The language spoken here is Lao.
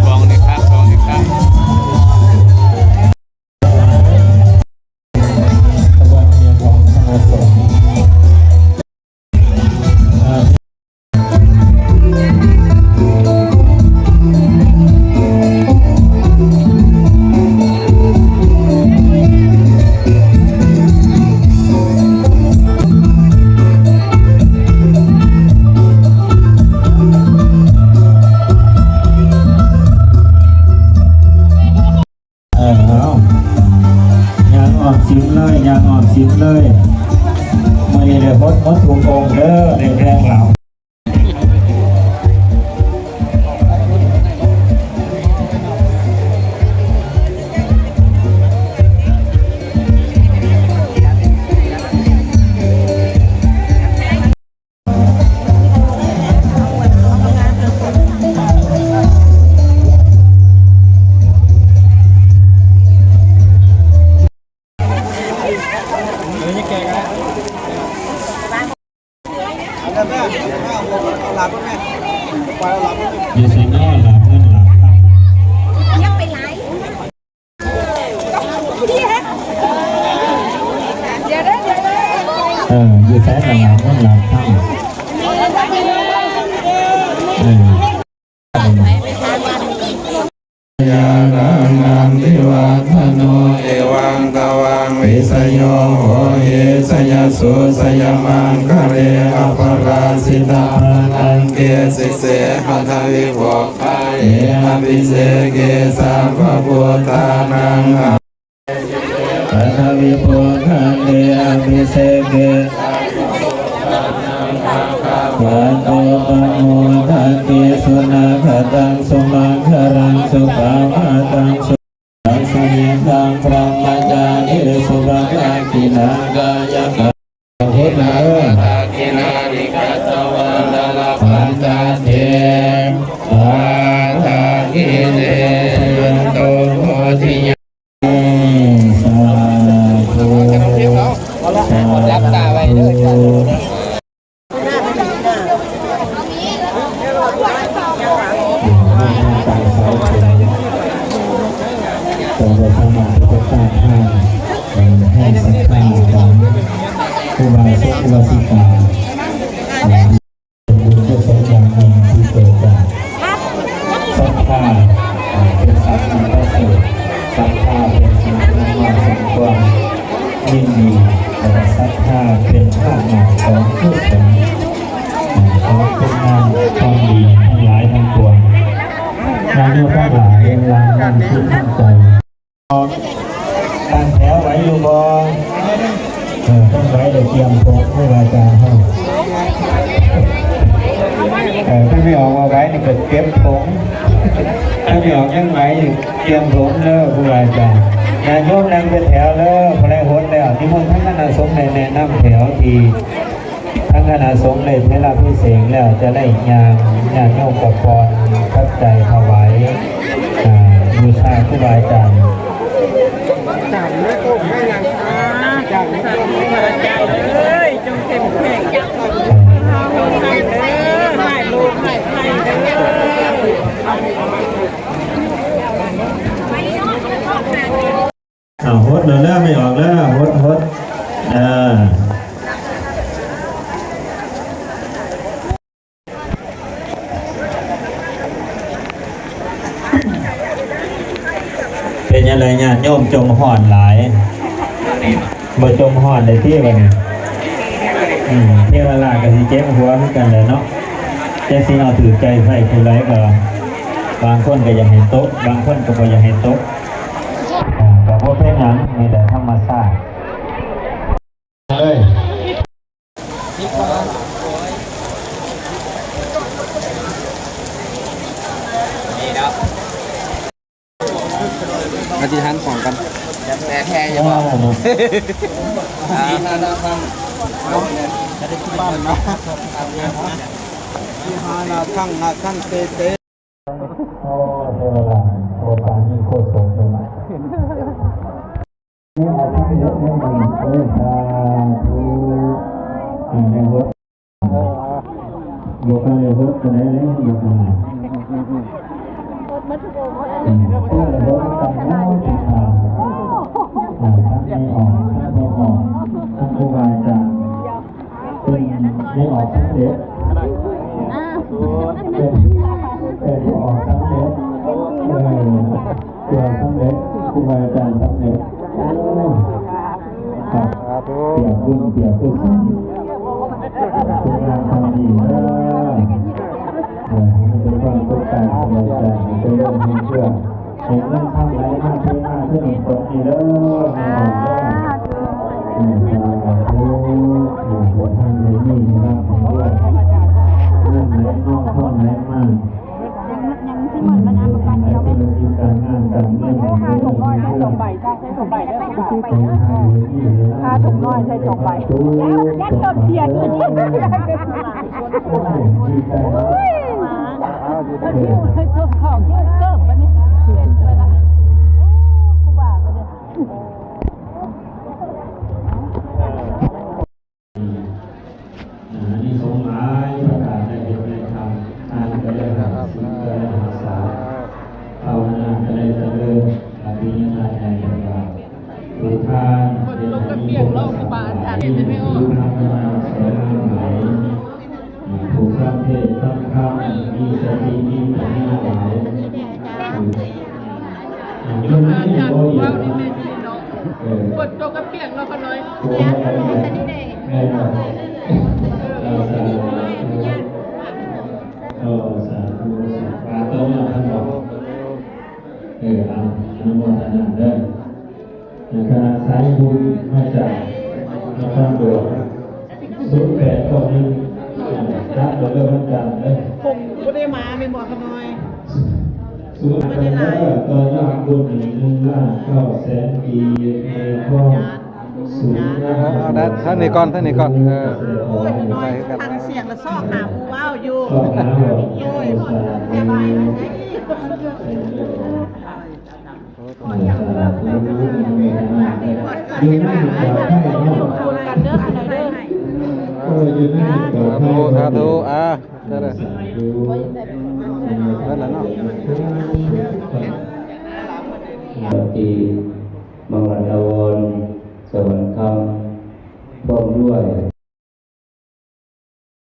ກອງນີ້ຄັກ ກອງນີ້ຄັກ. ຂະບວນເຮືອຂອງຄະນະສົງ ເອີ ເອົາ ຍ່າງອ້ອມສິມເລີຍ ຍ່າງອ້ອມສິມເລີຍ. ມື້ນີ້ໄດ້ຫົດໝົດທຸກອົງເດີ ໃນແພງລາວ. ຢູ່ໃສນໍ ຫຼາບເງິນຫຼາບຄຳ? ເອີ ຢູ່ໃສລະ ຫຼາບເງິນຫຼາບຄຳ? ເອີ ຍະທັງ ນັນທິວັດທະໂນ ເອວັງ ຕະວັງ ວິຊະໂຍ ໂຫ ຫິ ຊະຍະ ສຸ ຊະຍະ ມັງຄະເລ ອະພະລາຊິຕາ ພະລັງເກ ສິເສ ປັດຖະວິໂພຄາ ເອ ອະພິເສເກ ສັບພະພຸດທານັງ ປັດຖະວິໂພຄາເອ ອະພິເສເກ ວັດໂຕ ປະໂມທະຕິ ສຸນະຄະຕັງ ສຸມັງຄະລັງ ສຸປະພາຕັງ ສຸ ສະເຫຕັງ ບຣະມະຈາຣີ ສຸ ປະທັກຂິນາກາຍະກະ ເຮັດນະເອີ ປັນຕະເທ ປະທັກຂິເນ ໂຕໂພທິຍາ ສາທຸ ສາທຸ ກໍໄດ້ສາມາດທີ່ຈະສ້າງທານ ເອີ ໃຫ້ສັດທາຂອງອຸບາສົກອຸບາສິກາ ເປັນບຸນກຸສົນຢ່າງຍິ່ງທີ່ເກີດຈາກສັດທາ ເປັນສັດອັນປະເສີດ, ສັດທາເປັນສິ່ງທີ່ນຳມາເຊິ່ງຄວາມຍິນດີ ແລະ ສັດທາເປັນຮາກເຫງົ້າຂອງກຸສົນ ຂອງຄຸນງາມຄວາມດີທັງຫຼາຍທັງປວງ. ຍາດໂຍມທັງຫຼາຍ ຫຼັງນັ້ນຄິດທາງໃຈ ຕັ້ງແຖວໄຫວຢູ່ບໍ່? ເອີ ຕັ້ງໄຫວແລ້ວກຽມຜົມ ຄູບາອາຈານເຮົາ. ເອີ ຖ້າໄມ່ອອກວ່າໄຫວນີ້ກໍເກັບຜົມ, ຖ້າໄມ່ອອກຍັງໄຫວນີ້ກຽມຜົມເດີ ຄູບາອາຈານ. ຍາດໂຍມນັ່ງເປັນແຖວເດີ, ຜູ້ໃດຫົດແລ້ວ ນິມົນທາງຄະນະສົງໄດ້ແນະນຳແຖວທີ່ ທາງຄະນະສົງໄດ້ເທລະພິເສກແລ້ວ ຈະໄດ້ຍ່າງ ຍາດໂຍມກໍປ່ອນປັດໄຈຖວາຍ ອາ ບູຊາຄູບາອາຈານ. ເອີ ເອົາ ຫົດແລ້ວເດີ ໄມ່ອອກເດີ ຫົດ ຫົດ ເອີ. ເປັນຈັ່ງໃດ ຍາດໂຍມຈົມຮ້ອນຫຼາຍ? ບໍ່ຈົມຮ້ອນໄດ້ຕິບັດນີ້? ອືມ ເທວະລາດກໍຊິເຈັບຫົວຄືກັນແຫຼະເນາະ, ຈັກຊິເອົາຖືກໃຈໃຜຜູ້ໃດກໍ ບາງຄົນກໍຢາກໃຫ້ຕົກ ບາງຄົນກໍບໍ່ຢາກໃຫ້ຕົກ. ອ່າ ກໍບໍ່ເປັນຫຍັງ, ນີ້ແຫຼະທຳມະຊາດເລີຍ. ອະທິຖານຂອງກັນ ແຕ່ແທ້ຢູ່ບໍ່? ອ່າ ໂອ ເທວະດາ ໂອປານີໂຄສົມເລີຍນະ. ນີ້ເອົາທັງເຍອະເລີຍ ເອີ ສາ ໄດ້ເລີຍ ບໍ່ຂະໜາດ ເອີ ເອີ ເອີ ທັງແມ່ອອກ ທັງພໍ່ອອກ ທັງຄູບາອາຈານ ເປັນແມ່ອອກສຳເລັດ ເປັນ ເປັນຜູ້ອອກສຳເລັດ ເອີ ຕົວສຳເລັດ ຄູບາອາຈານສຳເລັດ ໂອ້ ສາທຸ ປຽບບຸນປຽບກຸສົນ ຄຸນງາມຄວາມດີເດີ ເອີ ໃຫ້ມີແຕ່ຄວາມສຸກກາຍສະບາຍໃຈ ໃຫ້ເຈະເລີນຮຸ່ງເຮືອງ ໃຫ້ເງິນຄຳໄຫຼມາເທມາຄືນ້ຳຕົກນີ້ເດີ ແມ່ອອກເດີ ເອີ ສາທຸ ເອີ ໃຫ້ມີລາບໃຫ້ລວຍ ເງິນໄຫຼນອງທອງໄຫຼມາ ຍັງ ຍັງຊິເໝິດແລ້ວນະ ປະກາດດຽວ ທຸລະກິດການງານການເງິນ ໃຫ້ເຈະເລີນຮຸ່ງເຮືອງ ໃຫ້ມີແຕ່ຄວາມສຸກກາຍສະບາຍໃຈ ໃຫ້ມີແຕ່ຄວາມສຸກກາຍສະບາຍໃຈ ເອີ ອາ ອານິສົງຫຼາຍປະການ ໄດ້ເຮັດໄດ້ທຳ ທານກໍໄດ້ຮັບ ສິນກໍໄດ້ຮັກສາ ພາວະນາກໍໄດ້ຈະເລີນ ອະພິຍະຕາໃຫຍ່ ເພິ່ນວ່າ ຜູ້ທານເຮັດໃຫ້ມີໂພຄະຊັບຫຼາຍ ຜູ້ພັດທະນາສອນງາມຫຼາຍ ຜູ້ຟັງເທດຟັງທຳ ມີສະຕິມີປັນຍາຫຼາຍ ຢູ່ໃນນີ້ບໍ່ດຽວ ເອີ ຝົນຕົກກໍປຽກເນາະ ຂ້ານ້ອຍ ແມ່ນບໍ່? ເອີ ສາທຸ ເອີ ສາທຸ ສາທຸ ເອີ ເອົາ ອະນຸໂມທະນາເດີ. ໃນຂະນະສາຍບຸນມາຈາກນະຄອນຫຼວງ ສູນແປດເກົ້າໜຶ່ງ ເອີ ຮັບເອົາເດີວັນຈັນເດີ ຄົງບໍ່ໄດ້ມາແມ່ນບໍ່ຂະນ້ອຍ? ສູນແປດເກົ້າໜຶ່ງ ເດີ ຕ້ອນຮັບບຸນໜຶ່ງລ້ານເກົ້າແສນກີບ ໃນຄວາມສູງງາມ ເອີ ເອົາ ທາງນີ້ກ່ອນ ທາງນີ້ກ່ອນ ເອີ ໂອ້ຍ ຂ້ານ້ອຍ ຟັງສຽງລະຊອກຫາຜູ້ເວົ້າຢູ່ ຊອກຫາເວົ້າ ໂອ້ຍ ສະບາຍ ຢູ່ໃນນີ້ປອດໄພເນາະ ຢູ່ໃນນີ້ປອດໄພ ສາທຸ ສາທຸ ອ່າ ເດີ ເບິດແລ້ວເນາະ ທີ່ມັງລະຖາວອນ ສະຫວັນຄຳ ພ້ອມດ້ວຍ